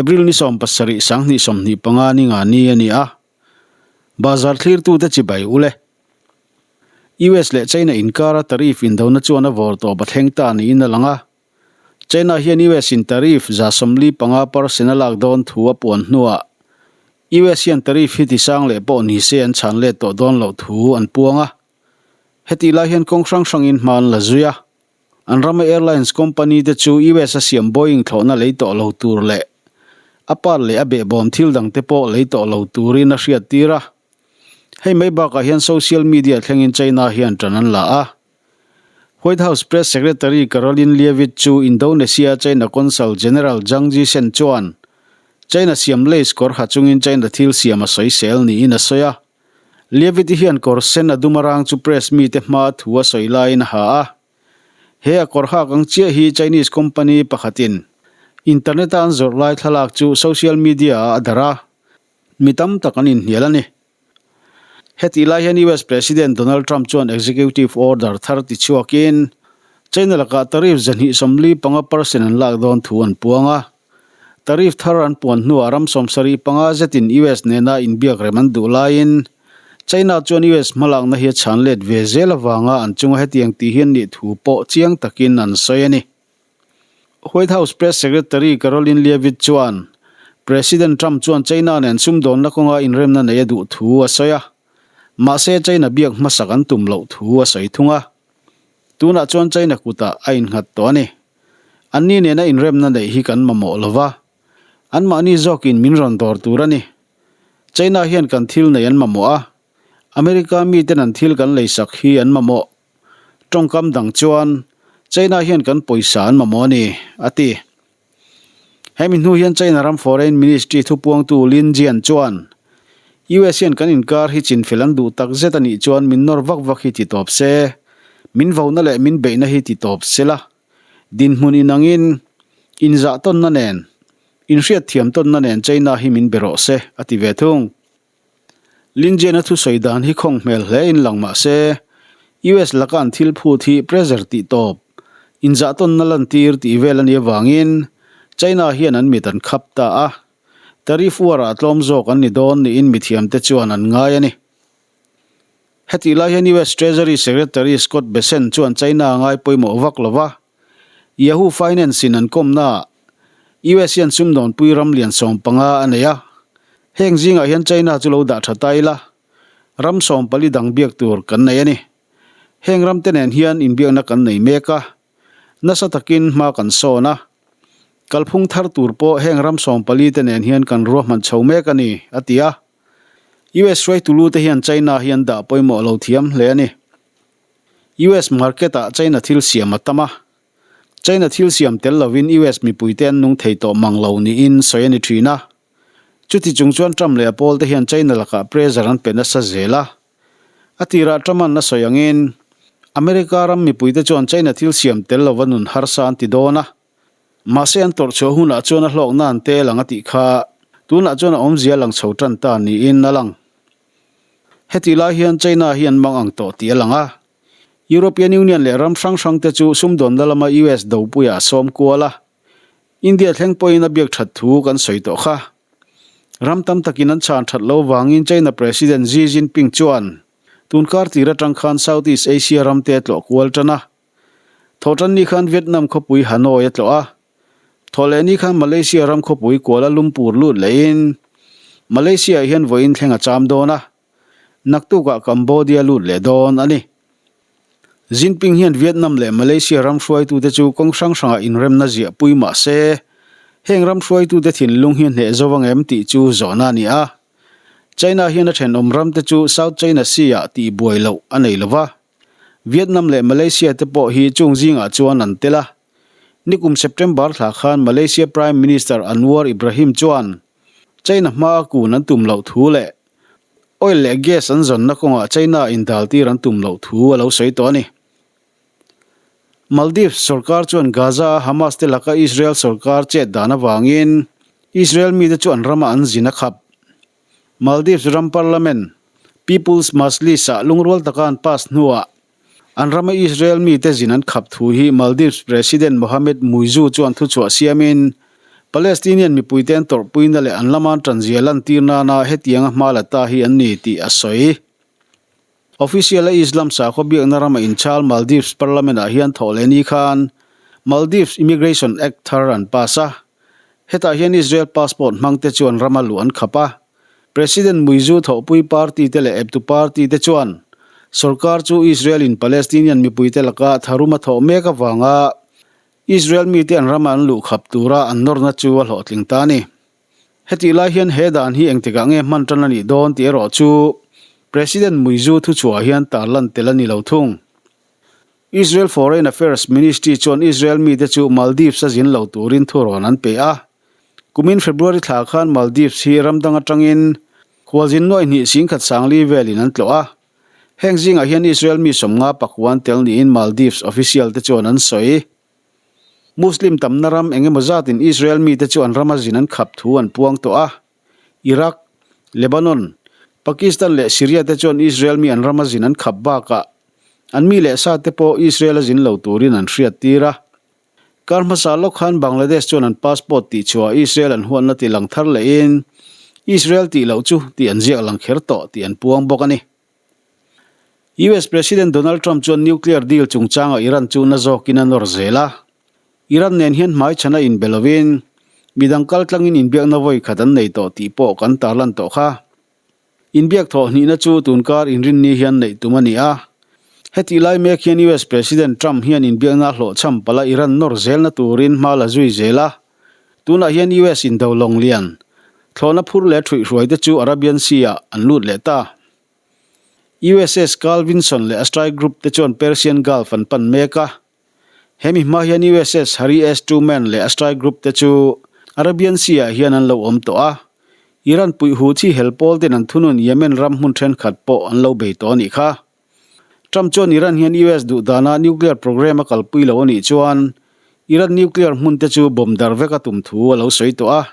April ni 17 2025 ni nga ni a ni a. Bazar thlirtute chibai u le. US leh China inkara tariff indona chuan a vawr tawp a thleng ta niin a lang a. China hian US in tariff 45 percent a lak dawn thu a puan hnuah US hian tariff hi tisang leh pawh ni se an chhan let tawh dawn loh thu an puang a. Hetih lai hian kawng hrang hrangin hma an la zui a. An rama airlines company te chu US a siam Boeing thlawhna lei tawh lo tur leh a part leh a behbawm thil dang te pawh lei tawh lo turin a hriattir a. Hei mai bakah hian social media thlengin China hian ṭan an la a. White House Press Secretary Karoline Leavitt chu Indonesia China Consul General Zhang Jishen chuan China siam lace kawr ha chungin China thil siam a sawisel niin a sawi a. Leavitt-i hian kawr sen a dum a rang chu press mite hmaa thu a sawi laiin a ha a. He a kawr hak ang chiah hi Chinese company pakhatin internet-a an zawrh lai thlalak chu social media-ah a darh a, mi tam tak an inhnial a ni. Hetih lai hian US President Donald Trump chuan executive order thar ti chhuakin China lakah tariff 245 percent an lak dawn thu an puang a. Tariff thar an puan hnuah ram 75 zetin US nena inbiak rem an duh laiin China chuan US hmalakna hi a chhan let ve zel avanga an chunga hetiang tih hian nih thu pawh chiang takin an sawi a ni. White House Press Secretary Karoline Leavitt chuan President Trump chuan China nen sumdawnna kawnga inremna nei a duh thu a sawi a, mahse China biak hmasak an tum loh thu a sawi thung a. Tunah chuan China kutah a innghat tawh a ni. Anni nena inremna neih hi kan mamawh lo va, anmahni zawkin min rawn dawr tur a ni. China hian kan thil nei an mamawh a, America miten an thil kan leisak hi an mamawh. Tawngkam dang chuan, China hian kan pawisa an mamawh a ni, a ti. Hemi hnu hian China ram Foreign Ministry thupuangtu Lin Jian chuan, US hian kan inkar hi chinfel an duh tak zet a nih chuan min nawr vak vak hi ti tawp se, min vona leh min beihna hi ti tawp se la. Dinhmun inangin, inzah tawnna nen, inhriatthiam tawnna nen China hi min be rawh se, a ti ve thung. Linjian-a thusawi dan hi khawng hmel hle in lang mah se, US laka an thil phut hi pressure tih tawp, inzahtawnna lantir tih vel a nih avangin China hian an mit an khap ta a, tariff war-ah tlawm zawk an ni dawn niin mithiamte chuan an ngai a ni. Hetih lai hian US Treasury Secretary Scott Bessent chuan China a ngai pawimawh vak lo va, Yahoo Finance-in an kawmnaah US hian sumdawnpui ram lian 15 a nei a, Heng zingah hian China chu lo dah tha ta ila, ram 14 dang biak tur kan nei a ni. Heng ramte nen hian inbiakna kan nei mek a, nasa takin hma kan sawn a. Kalphung thar tur pawh heng ram 14 te nen hian kan ruahman chho mek a ni, a ti a. US hruaitu lu te hian China hi an dah pawimawh lo thiam hle a ni. US market-ah China thil siam a tam a, China thil siam tel lovin US mipuite an nung thei tawh mang lo niin sawi a ni thin a. Chuti chung chuan Trump leh a pawlte hian China lakah pressure an pe nasa zel a. A tirah Trump-a'n a sawi angin, America ram mipuite chuan China thil siam tel lova nun harsa an ti dawn a. Mahse an tawrh chhuah hunah chuan a hlawkna an tel ang a tih kha tunah chuan a awmzia lang chho tan ta niin a lang. Hetih lai hian China hi an mang ang tawh tih a lang a. European Union leh ram hrang hrangte chu sumdawnna lama US dopuiah a sawm kual a. India thleng pawhin a biak that thu kan sawi tawh kha. Ram tam takin an chhan that lo vangin China President Xi Jinping chuan tun kar tir atang khan Southeast Asia ram te a tlawh kual tan a. Thawhtanni khan Vietnam khawpui Hanoi a tlawh a. Thawhlehni khan Malaysia ram khawpui Kuala Lumpur lut lehin Malaysia-ah hian vawiin thleng a cham dawn a. Naktukah Cambodia lut leh dawn a ni. Jinping hian Vietnam leh Malaysia ram hruaitute chu kawng hrang hrangah inremna ziah pui mah se, heng ram hruaitute thinlung hi hneh zo ang em tih chu zawhna a ni a. China hian a thenawm ramte chu South China Sea-ah tihbuai loh a nei lo va. Vietnam leh Malaysia te pawh hi chung zingah chuan an tel a. Nikum September thla khan Malaysia Prime Minister Anwar Ibrahim chuan China hmaa kun an tum loh thu leh Oil leh gas an zawnna kawngah China indaltir an tum loh thu a lo sawi tawh a ni. Maldives sorkar chuan Gaza-a Hamas te laka Israel sorkar chet dan avangin Israel mite chu an rama an zin a khap. Maldives ram parliament, People's Majlis-ah lungrual taka an pass hnuah an rama Israel mite zin an khap thu hi Maldives President Mohamed Muizzu chuan thuchhuah siamin Palestinian mipuite an tawrhpuina leh an lama an tanzia lantir nana hetianga hma la ta hi an ni tih a sawi. Official-a Islam sakhaw biakna rama inchhal Maldives Parliament-ah hian thawh leh ni khan Maldives Immigration Act thar an pass a. Hetah hian Israel passport hmangte chuan rama luh an khap a. President Muizzu thawhpui party te leh eptu party te chuan sorkar chu Israel-in Palestinian mipuite laka tharum a thawh mek avanga Israel mite an rama an luh khap tura an nawrna chu a hlawhtling ta a ni. Hetih lai hian he dan hi engtikah nge hman tan a nih dawn tih erawh chu President Muizzu thuchhuah hian tarlan tel a ni lo thung. Israel Foreign Affairs Ministry chuan Israel mite chu Maldives a zin lo turin thurawn an pe a. Kumin February thla khan Maldives hi ram dang atangin khualzin nuai hnih singkhat sangli velin an tlawh a. Heng zingah hian Israel mi sawmnga pakua an tel niin Maldives official te chuan an sawi. Muslim tamna ram eng emaw zatin Israel mite chu an rama zin an khap thu an puang tawh a. Iraq, Lebanon, Pakistan leh Syria te chuan Israel mi an rama zin an khap bakah an mi leh sa te pawh Israel a zin lo turin an hriattir a. Kar hmasa lawk khan Bangladesh chuan an passport tihchhuah Israel an huatna ti lang thar lehin Israel tih loh chu tih an ziak lang kher tawh tih an puang bawk a ni. US President Donald Trump chuan nuclear deal chungchanga Iran chu na zawkin a nawr zel a. Iran nen hian hmaichhana inbe lovin midang kaltlangin inbiakna vawi khat an nei tawh tih pawh kan tarlan tawh kha. Inbiak thawh hnihna chu tunkar inrinni hian neih tum a ni a. Hetih lai mek hian US President Trump hian inbiakna a hlawhchham palh a Iran nawr zelna turin hma la zui zel a. Tunah hian US indo lawng lian, thlawhna phur leh ṭhuihhruai te chu Arabian Sea ah an lut leh ta. USS Carl Vinson leh a strike group te chuan Persian Gulf an pan mek a. Hemi hma hian USS Harry S. Truman leh a strike group te chu Arabian Sea ah hian an lo awm tawh a, Iran puih Houthi hel pawl ten an thunun Yemen ram hmun thenkhat pawh an lo bei tawh a nih kha. Trump chuan Iran hian US duh dana nuclear program a kalpui lo a nih chuan Iran nuclear hmun te chu bomb dar vek a tum thu a lo sawi tawh a.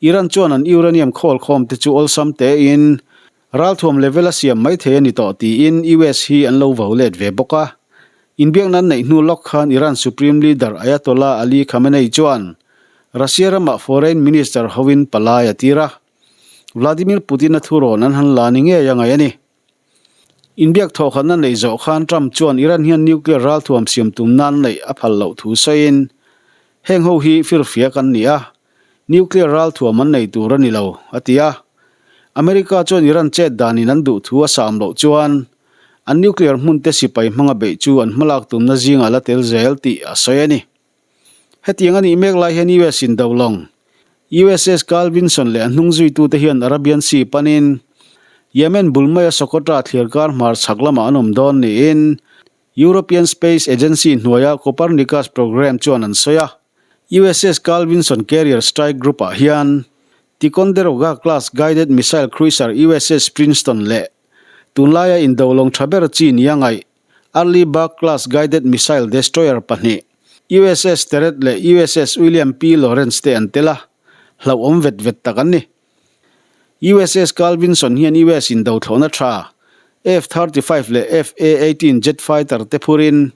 Iran chuan an uranium khawl khawm te chu awlsam tein Ralthuam level a siam mai thei a ni tawh tiin US hi an lo vo let ve bawk a. Inbiakna an neih hnu lawk khan Iran Supreme Leader Ayatollah Ali Khamenei chuan Russia ramah Foreign Minister hoin palai a tir a. Vladimir Putin-a thurawn an han la ni ngei a ngaih a ni. Inbiak thawhkhatna neih zawh khan Trump chuan Iran hian nuclear ralthuam siam tum nan neih a phal loh thu sawiin, Heng ho hi firfiak an ni a, Nuclear ralthuam an nei tur a ni lo, a ti a. America chuan Iran chet danin an duh thu a sam loh chuan an nuclear hmunte sipai hmanga beih chu an hmalak tumna zingah la tel zel tih a sawi a ni. Hetiang a nih mek lai hian US in do lawng USS Carl Vinson leh a hnung zuitute hian Arabian Sea panin Yemen bul maia Socotra thliarkar hmar chhak lamah an awm dawn niin European Space Agency hnuaia Copernicus programme chuan an sawi a. USS Carl Vinson Carrier Strike Group-ah hian Ticonderoga class guided missile cruiser USS Princeton leh tunlaia indo lawng tha ber chi nia ngaih Arleigh Burke class guided missile destroyer pahnih USS Sterett leh USS William P. Lawrence te an tel a, hlauhawm vet vet tak an ni. USS Carl Vinson hian US indo thlawhna tha F-35 leh F-A-18 jet fighter te phurin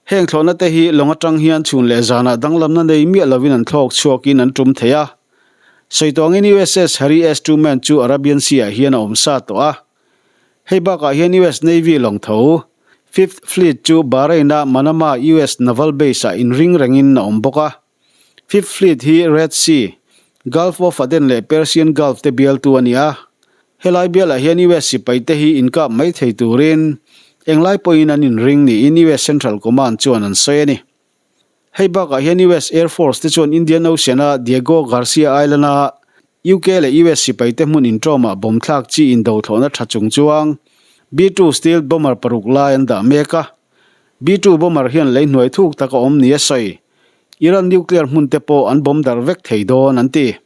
Heng thlawhna te hi lawng atang hian chhun leh zanah danglamna nei miah lovin an thlawk chhuakin an tum thei a. Sawi tawngin USS Harry S. Truman chu Arabian Sea ah hian a awm sa tawh a. Hei bakah hian US Navy lawng tho, Fifth Fleet chu Bahrain-a Manama US Naval Base-ah inring rengin a awm bawk a. Fifth Fleet hi Red Sea, Gulf of Aden leh Persian Gulf te bialtu a ni a. Helai bialah hian US sipaite hi inkap mai thei turin englai pawhin an inring niin US Central Command chuan an sawi a ni. Hei bakah hian US Air Force te chuan Indian Ocean-a Diego Garcia Island-a UK leh US sipaite hmun inṭawmah bomb thlak chi indo thlawhna ṭha chung chuang B-2 stealth bomber paruk lai an dah mek a. B-2 bomber hian lei hnuai thuk tak a awm ni a sawi. Iran nuclear hmun te pawh an bomb darh vek thei dawn an ti.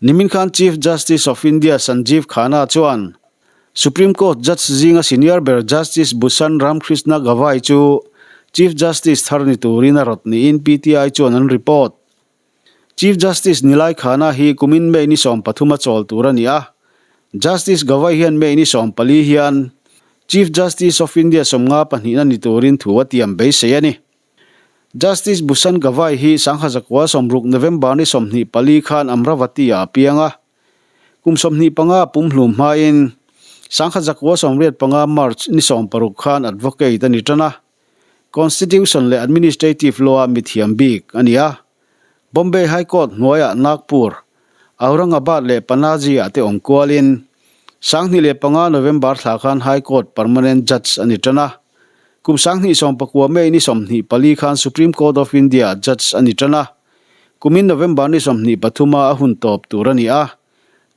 Nimin khan Chief Justice of India Sanjeev Khanna chuan Supreme Court judge zinga senior ber Justice Bhushan Ramkrishna Gavai chu Chief Justice thar ni turin a rawt niin PTI chuan an report. Chief Justice Nilai Khanna hi kumin May ni 13 a chawl tur a ni a. Justice Gavai hian May ni 14 hian Chief Justice of India 52 na ni turin thu a tiam beisei a ni. Justice Bhushan Gavai hi Sangha zakua sawmruk November ni 24 khan Amravati-ah a piang a. Kum 25 pumhlum hmain Sangha zakua 85 March ni 16 khan advocate a ni tan a. Constitution leh Administrative Law-a mithiam bik a ni a. Bombay High Court hnuaiah Nagpur, Aurangabad leh Panaji-ah te awm kualin 2005 November thla khan High Court Permanent Judge a ni tan a. Kum 2019 May ni 24 khan Supreme Court of India Judge a ni tan a. Kumin November ni 23 a hun tawp tur a ni a.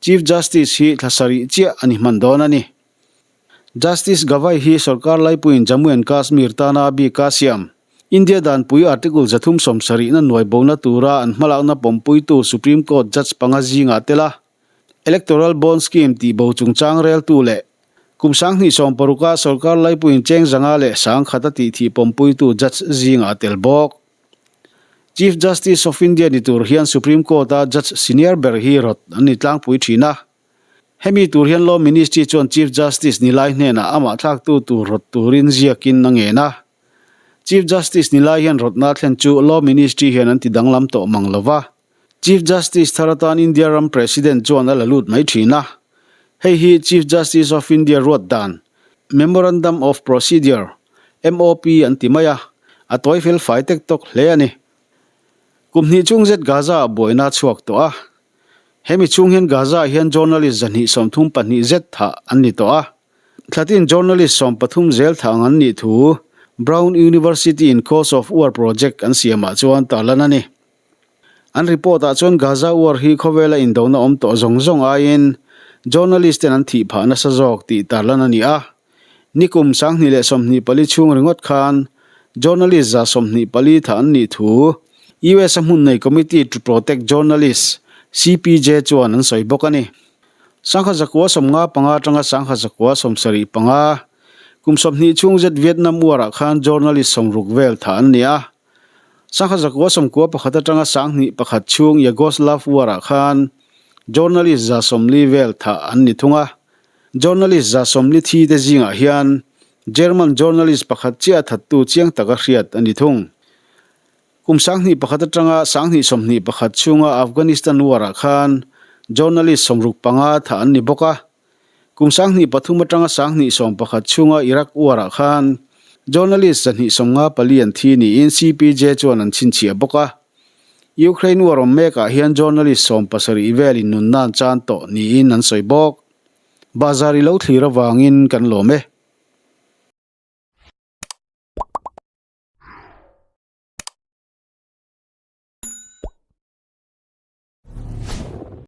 Chief Justice hi thla sarih chiah a ni hman dawn a ni. Justice Gavai hi sorkar laipuiin Jammu and Kashmir tana a bika siam, India danpui Article 370 na nuai bona tura an hmalakna pawmpuitu Supreme Court Judge panga zingah tel a, Electoral Bond Scheme tih bo chungchang reltu leh kum 2016 a sorkar laipuiin cheng 501,000 a tih thih pawmpuitu Judge zingah a tel bawk. Chief Justice of India ni tur hian Supreme Court-a Judge senior ber hi rawt an ni tlangpui thin a. Hemi tur hian Law Ministry chuan Chief Justice Nilai hnenah amah thlaktu tur rawt turin ziakin a ngen a. Chief Justice Nilai hian rawtna thlen chu Law Ministry hian an ti danglam tawh mang lo va. Chief Justice thar atan India ram President chuan a la lut mai thin a. Hei hi Chief Justice of India ruat dan, Memorandum of Procedure, MOP, an ti mai a, a tawi fel fai tek tawk hle a ni. Kum hnih chung zet Gaza-ah buaina a chhuak tawh a. Hemi chhung hian Gaza-ah hian journalist 232 zet thah an ni tawh a. Thlatin journalist 13 zel thah ang an nih thu Brown University-in Cause of War project an siamah chuan tarlan a ni. An report-ah chuan Gaza war hi khawvela indona awm tawh zawng zawng aiin journalist-ten an thih phah nasa zawk tih tarlan a ni a. Nikum 2024 chhung ringawt khan journalist 124 thah an nih thu US a hmun nei Committee to Protect Journalists, CPJ, chuan an sawi bawk a ni. 1995 atanga 1975, kum 20 chhung zet Vietnam War-ah khan journalist 60 vel thah an ni a. 1991 atanga 2001 chhung Yugoslav War-ah khan journalist 140 vel thah an ni thung a. Journalist 140 thi te zingah hian German journalist pakhat chiah thattu chiang taka hriat a ni thung. Kum 2001 atanga 2021 chhunga Afghanistan war-ah khan journalist 65 thah an ni bawk a. Kum 2003 atanga 2011 chhunga Iraq war-ah khan journalist 254 an thi niin CPJ chuan an chhinchhiah bawk a. Ukraine war awm mekah hian journalist 70 velin nunna an chan tawh niin an sawi bawk. Bazar i lo thlir avangin kan lawm e.